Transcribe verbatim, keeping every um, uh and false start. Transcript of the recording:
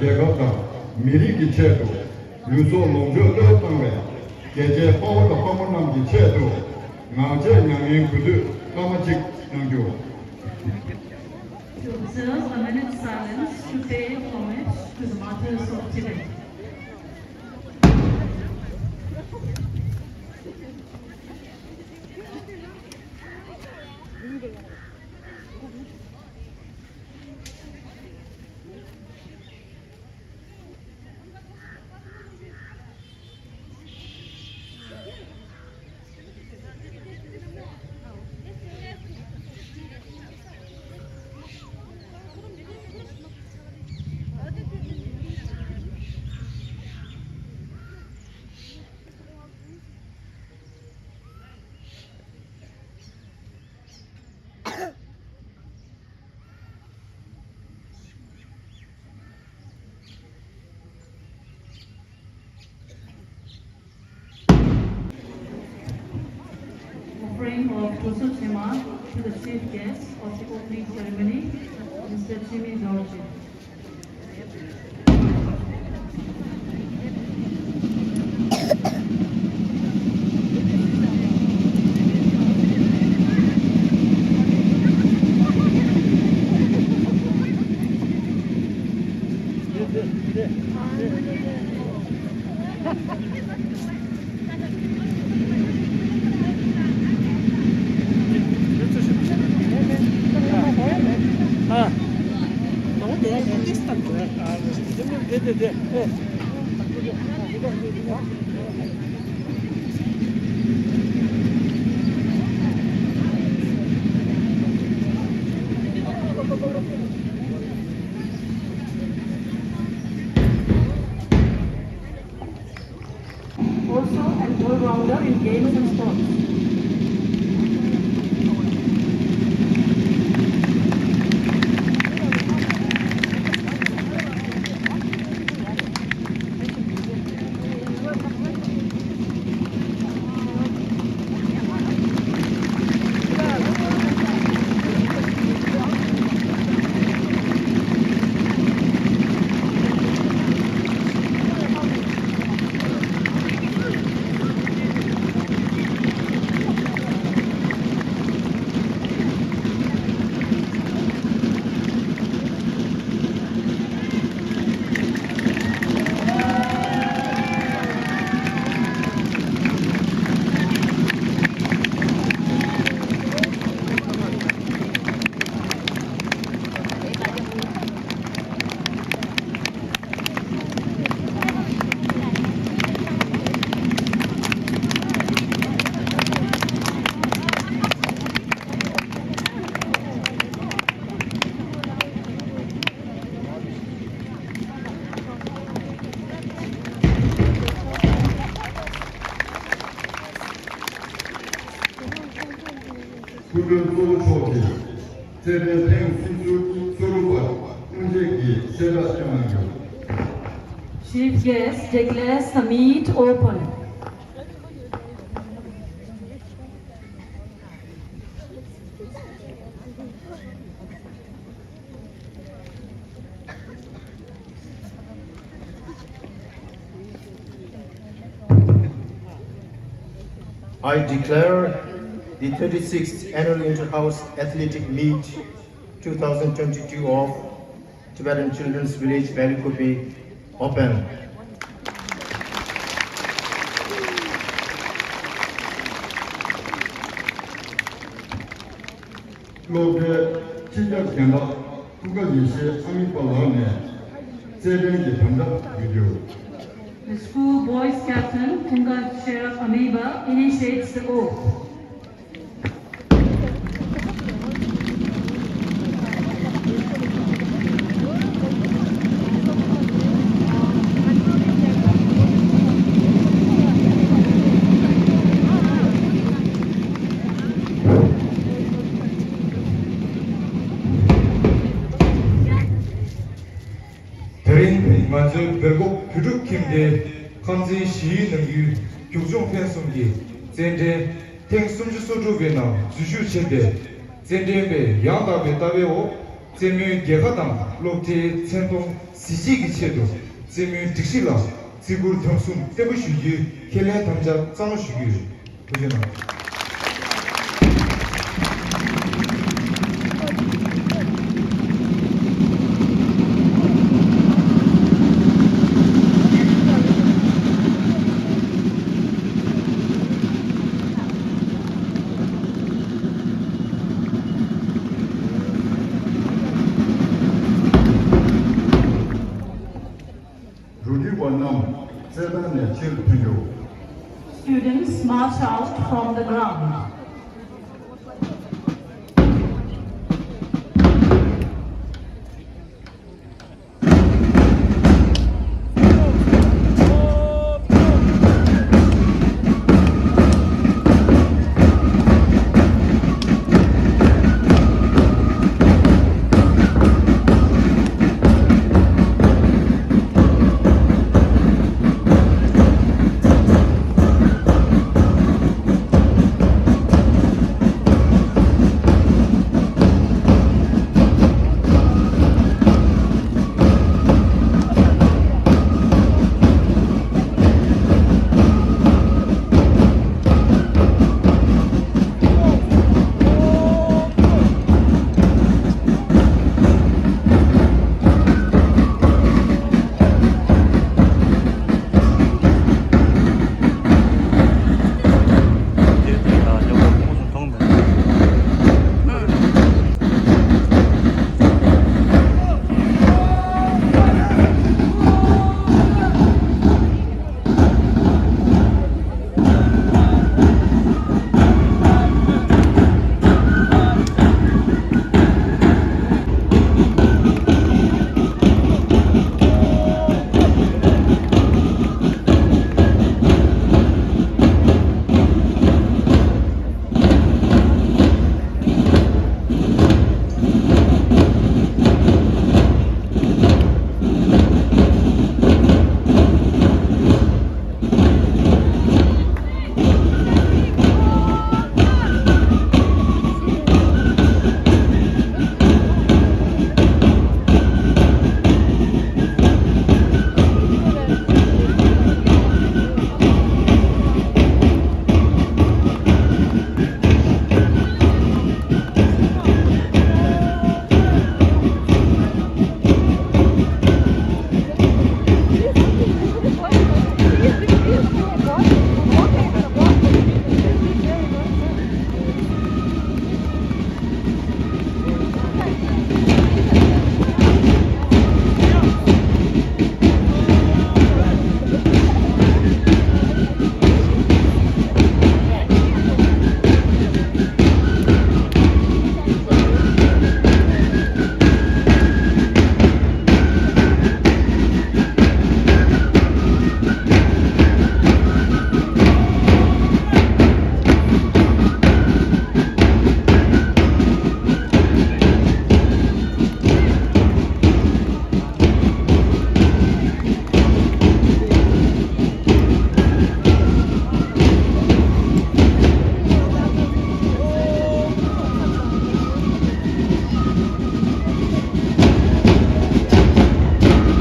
རྒྱལ་ཁབ་དང་མི་རིགས་ཀྱི་ཆེད་དུ་ལུས་སྲོག་ལོངས་སྤྱོད་བློས་བཏང་བའི་རྒྱལ་གཅེས་དཔའ་བོ་དང་དཔའ་མོ་རྣམས་ཀྱི་ཆེད་དུ་ངག་བཅད་མྱ་ངན་གུས་འདུད་སྐར་མ་གཅིག་གནང་རྒྱུ། To observe a minute's silence to pay homage to the martyrs of Tibet. Offering of Toso Chema to the chief guest of the opening ceremony, Mister Jimmy Dorji. Also an all-rounder in games and sports. སྐུ་མགྲོན་གཙོ་བོ་མཆོག་གིས་རྩེད་འགྲན་ཐེངས་སུམ་ཅུ་སོ་དྲུག་པ་དབུ་འབྱེད་ཀྱི་གསལ་བསྒྲགས་བསྐྱངས་གནང་རྒྱུ། Chief guest declares the meet open. I declare the thirty-sixth Annual Inter-House Athletic Meet two thousand twenty-two of Tibetan Children's Village, Balikupi, open. སློབ་གྲྭའི་སྤྱི་ཁྱབ་རྒན་བདག་ཀུན་དགའ་ཡེ་ཤེས་ཨ་མི་པ་ལགས་ནས་རྩེད་འགྲན་གྱི་དམ་བཅའ་ཞུ་རྒྱུ། The school boys captain Kunga Sherab Ameba initiates the oath. དེ་རིང་ང་ཚོའི་སྦེལ་ཀོབ་བོད་ཕྲུག་ཁྱིམ་སྡེའི་ཁང་ཚན་བཞིའི་ནང་ཡུལ་རྒྱུག་མཆོང་འཕེན་གསུམ་གྱི་རྩེད་འགྲན་ཐེངས་སུམ་ཅུ་སོ་དྲུག་པའི་ནང་འཛུལ་ཞུགས་བྱས་ཏེ། རྩེད་འགྲན་པས་ཡང་དག་པའི་ལྟ་བའི་འོག་ རྩེད་མོའི་རྒྱལ་ཁ་དང་སློབ་གྲྭའི་མཚན་མཐོང་གཟི་བརྗིད་ཀྱི་ཆེད་དུ། རྩེད་མོའི་སྒྲིག་གཞི་ལ་བརྩི་བཀུར་དམ་བཟུང་བརྟན་པོ་ཞུ་རྒྱུའི་ཁས་ལེན་དམ་བཅའ་གཙང་མ་ཞུ་རྒྱུ་ཡོད། ཐུགས་རྗེ་གནང་། འགྲོ་འགྲུལ་བ་རྣམས་རྩེད་ཐང་ནས་ཕྱིར་ཐོན་རྒྱུ། Students march out from the ground.